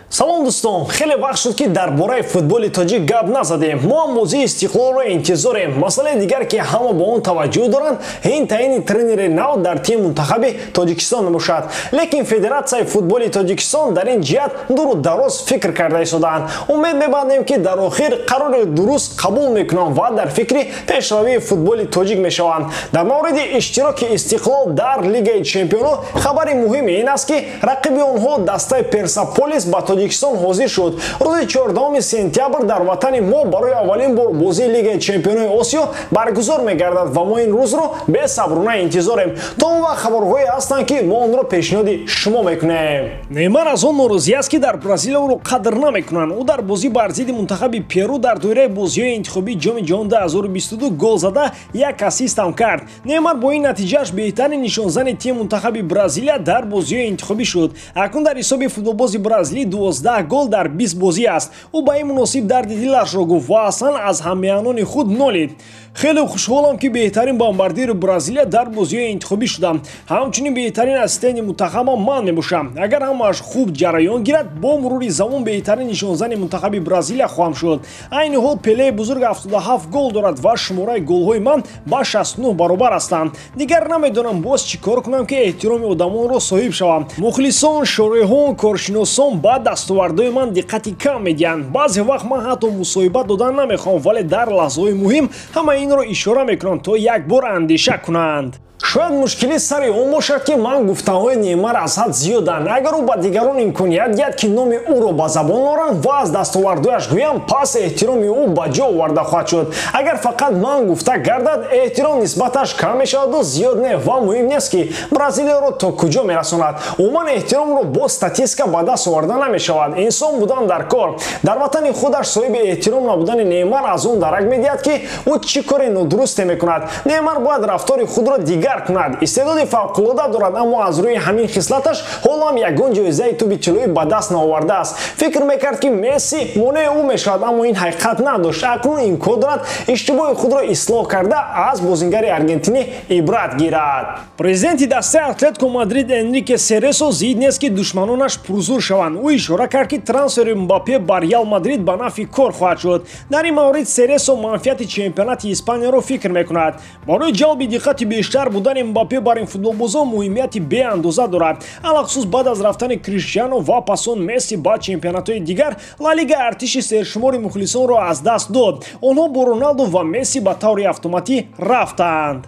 Салом, дӯстон! Хеле вақт шуд, ки дар бораи футболи тоҷик гап назадем. Мо ҳам бозии Истиқлолро интизорем. Масъалаи дигар, ки ҳама ба он таваҷҷӯҳ доранд, ин таъини тренери нав дар тими мунтахаби Тоҷикистон мебошад. Лекин Федератсияи футболи Тоҷикистон дар ин ҷиҳат дуру дароз фикр карда истодаанд. Умед мебандем, ки дар охир қарори дуруст қабул мекунанд ва дар фикри пешравии футболи тоҷик мешаванд. Дар мавриди иштироки Истиқлол дар Лигаи чемпионо хабари муҳими ин аст, ки рақиби онҳо, дастаи Персаполис, ба Тоҷикистон ҳозир шуд. Рӯзи 14 сентябр дар ватани мо барои аввалин бор бозии Лигаи чемпионои Осиё баргузор мегардад ва мо ин рӯзро бесаброна интизорем. То он вақт хабарҳое ҳастанд, ки мо онро пешниҳоди шумо мекунем. Неймар аз он норозӣ аст, ки дар Бразилия ӯро қадр намекунанд. Ӯ дар бозӣ бар зидди мунтахаби Перу дар доираи бозиҳои интихобии Ҷоми ҷаҳон 2022 гол зада, як ассист ҳам кард. Неймар бо ин натиҷааш беҳтарин нишонзани тими мунтахаби Бразилия дар бозиҳои интихобӣ шуд. Акнун дар ҳисоби футболбози бразилӣ 12 гол дар 20 бозӣ аст. Ӯ ба ин муносиб дарди дилашро гуфт ва аслан аз ҳаммеҳанони худ нолид. Хеле хушҳолам, ки беҳтарин бомбардири Бразилия дар бозиҳои интихобӣ шудам. Ҳамчунин беҳтарин ассистенти мунтахабам ман мебошам. Агар ҳамааш хуб ҷараён гирад, бо мурури замон беҳтарин нишонзани мунтахаби Бразилия хоҳам шуд. Айни ҳол Пелеи бузург 77 гол дорад ва шумораи голҳои ман ба 69 баробар ҳастанд. Дигар намедонам, боз чӣ кор кунам, ки эҳтироми одамонро соҳиб шавам. Мухлисон, шореҳон, коршиносон ба дастовардҳои ман диққати кам медиҳанд. Баъзе вақт ман ҳатто мусоҳиба додан намехоҳам, вале дар лаҳзаҳои муҳим ҳама инро ишора мекунам, то як бор андеша кунанд. Шояд мушкили сари он бошад, ки ман гуфтаҳои Неймар аз ҳад зиёданд. Агар ӯ ба дигарон имконият диҳад, ки номи ӯро ба забон оранд ва аз дастовардҳояш гӯянд, пас эҳтироми ӯ ба ҷо оварда хоҳад шуд. Агар фақат ман гуфта гардад, эҳтиром нисбаташ кам мешаваду зиёд не, ва муҳим нест, ки Бразилияро то куҷо мерасонад. Умуман, эҳтиромро бо статистика ба даст оварда намешавад, инсон будан дар кор. Дар ватани худаш соҳиби эҳтиром набудани Неймар аз он дарак медиҳад, ки ӯ чӣ кори нодурусте мекунад. Неймар бояд рафтори худро дигар кунад. Истеъдоди фавқулода дорад, аммо аз рӯи ҳамин хислаташ ҳоло ҳам ягон ҷоизаи тӯби тиллоӣ ба даст наовардааст. Фикр мекард, ки Месси монеи ӯ мешавад, аммо ин ҳақиқат надошт. Акнун имкон дорад иштибоҳи худро ислоҳ карда, аз бозингари аргентинӣ ибрат гирад. Президенти дастаи Атлетико Мадрид Энрике Сересо зид нест, ки душманонаш пурзур шаванд. Ӯ ишора кард, ки трансфери Мбаппе ба Реал Мадрид ба нафъи кор хоҳад шуд. Дар ин маврид Сересо манфиати чемпионати Испанияро фикр мекунад. Барои ҷалби диққати бештар будани Мбаппе бар ин футболбозон муҳимияти беандоза дорад, алахусус баъд аз рафтани Криштиано ва пасон Месси ба чемпионатҳои дигар. Ла Лига артиши сершумори мухлисонро аз даст дод. Онҳо бо Роналду ва Месси ба таври автоматӣ рафтанд.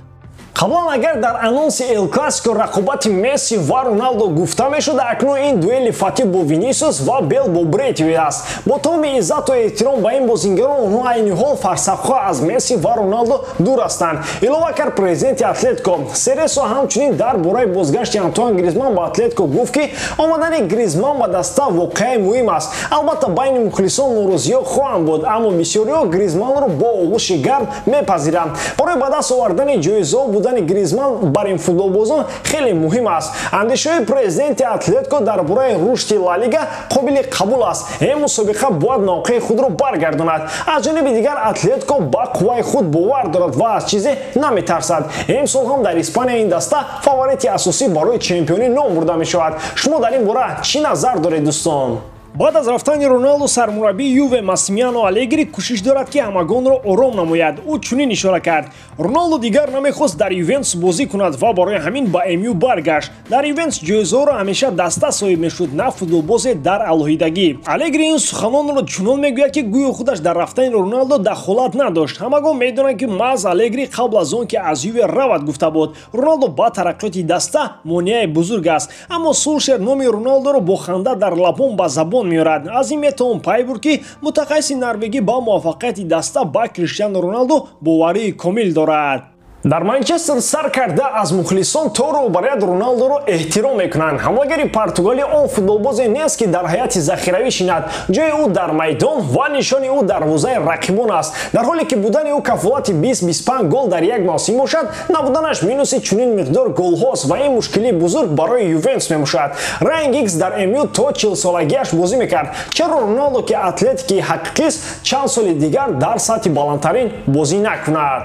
Қаблан агар дар анонси Эл Классико рақобати Месси ва Роналдо гуфта мешуд, акнун ин дуэли Фати бо Винисиус ва Бел бо Брейтвит аст. Бо тамоми иззату эҳтиром ба ин бозингарон, онҳо айни ҳол фарсахҳо аз Месси ва Роналдо дур ҳастанд, илова кард президенти Атлетико. Сересо ҳамчунин дар бораи бозгашти Антуан Гризман ба Атлетико гуфт, ки омадани Гризман ба даста воқеаи муҳим аст. Албатта, байни мухлисон норозиҳо хоҳанд буд, аммо бисёриҳо Гризманро бо оғӯши гарм мепазиранд. Барои ба даст овардани ҷоизаҳо будани Гризман бар ин футболбозон хеле муҳим аст. Андешаҳои президенти Атлетико дар бораи рушди Ла Лига қобили қабул аст. Ин мусобиқа бояд мавқеи худро баргардонад. Аз ҷониби дигар, Атлетико ба қувваи худ бовар дорад ва аз чизе наметарсад. Имсол ҳам дар Испания ин даста фаворити асосӣ барои чемпионӣ ном бурда мешавад. Шумо дар ин бора чӣ назар доред, дӯстон? Баъд аз рафтани Роналду сармураббии Юве Массимилиано Алегри кӯшиш дорад, ки ҳамагонро ором намояд. Ӯ чунин ишора кард: Роналду дигар намехост дар Ювентус бозӣ кунад ва барои ҳамин ба МЮ баргашт. Дар Ювентус ҷоизаҳоро ҳамеша даста соҳиб мешуд, на футболбозе дар алоҳидагӣ. Алегри ин суханонро чунон мегӯяд, ки гӯё худаш дар рафтани Роналдо дахолат надошт. Ҳамагон медонанд, ки маҳз Алегри қабл аз он ки аз Юве равад, гуфта буд, Роналдо ба тараққиёти даста монеаи бузург аст. Аммо Сулшер номи Роналдоро бо ханда дар лабон ба забон меорад. Аз ин метавон пай бурд, ки мутахассиси норвегӣ ба муваффақияти даста ба Криштиану Роналдо боварии комил дорад. Дар Манчестер сар карда аз мухлисон то роҳбарият Роналдоро эҳтиром мекунанд. Ҳамлагари португалӣ он футболбозе нест, ки дар ҳайати захиравӣ шинад. Ҷои ӯ дар майдон ва нишони ӯ дарвозаи рақибон аст. Дар ҳоле ки будани ӯ кафолати 20-25 гол дар як мавсим бошад, набуданаш минуси чунин миқдор голҳост ва ин мушкилии бузург барои Ювентус мебошад. Райан Гиггс дар МЮ то 40-солагиаш бозӣ мекард. Чаро Роналдо, ки атлетики ҳақиқист, чанд соли дигар дар сатҳи баландтарин бозӣ накунад?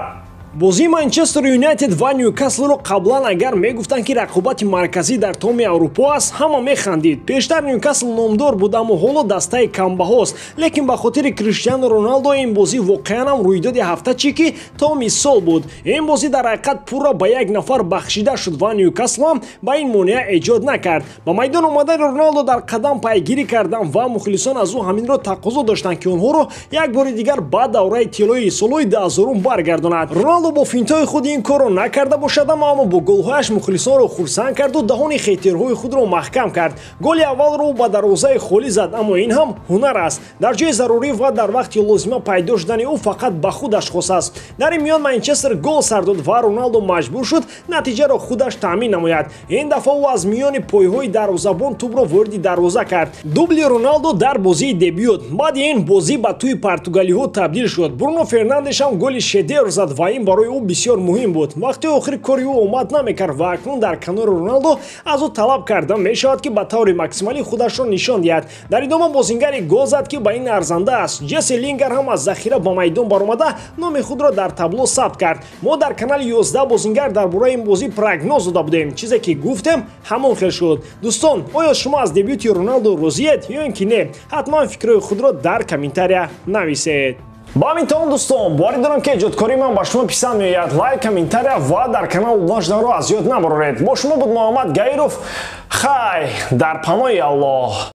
Бозии Манчестер Юнайтед ва Ньюкаслро қаблан агар мегуфтанд, ки рақобати марказӣ дар томи Аврупо аст, ҳама механдид. Пештар Ньюкасл номдор буд, аммо ҳоло дастаи камбаҳост. Лекин ба хотири Криштиану Роналдо ин бозӣ воқеан ҳам рӯйдоди ҳафта чӣ ки томи сол буд. Ин бозӣ дар ҳақиқат пурра ба як нафар бахшида шуд ва Ньюкасл ҳам ба ин монеа эҷод накард. Ба майдон омадани Роналдо дар қадам пайгирӣ карданд ва мухлисон аз ӯ ҳаминро тақозо доштанд, ки онҳоро як бори дигар ба давраи тиллоии солҳои 2000 баргардонад. Роналдо бо финтҳои худ ин корро накарда бошад, аммо бо голҳояш мухлисонро хурсанд карду даҳони хейтерҳои худро маҳкам кард. Голи аввалро ба дарвозаи холӣ зад, аммо ин ҳам ҳунар аст. Дар ҷои зарурӣ ва дар вақти лозима пайдо шудани ӯ фақат ба худаш хос аст. Дар ин миён Манчестер гол сар дод ва Роналдо маҷбур шуд натиҷаро худаш таъмин намояд. Ин дафъа ӯ аз миёни пойҳои дарвозабон тӯбро вориди дарвоза кард. Дубли Роналдо дар бозии дебют. Баъди ин бозӣ ба тӯи португалиҳо табдил шуд. Бруно Фернандеш ҳам голи шедевр зад ва ин барои ӯ бисёр муҳим буд. Вақти охир кори ӯ омад намекард ва акнун дар канори Роналдо аз ӯ талаб карда мешавад, ки ба таври максималӣ худашро нишон диҳад. Дар идома бозингари гол зад, ки ба ин арзанда аст. Ҷесси Лингар ҳам аз захира ба майдон баромада номи худро дар табло сабт кард. Мо дар канали 11 бозингар дар бораи ин бозӣ прогноз дода будем. Чизе ки гуфтем, ҳамон хел шуд. Дӯстон, оё шумо аз дебюти Роналдо розиед ё ин ки не? Ҳатман фикрҳои худро дар комментария нависед. Ба ҳамин тамом, дӯстон, боварӣ дорам, ки эҷодкории ман ба шумо писанд меояд. Лайк, комментария ва дар канал обуна шуданро аз ёд набароред. Бо шумо буд Муҳаммад Гаиров. Хай, дар паноҳи Аллоҳ.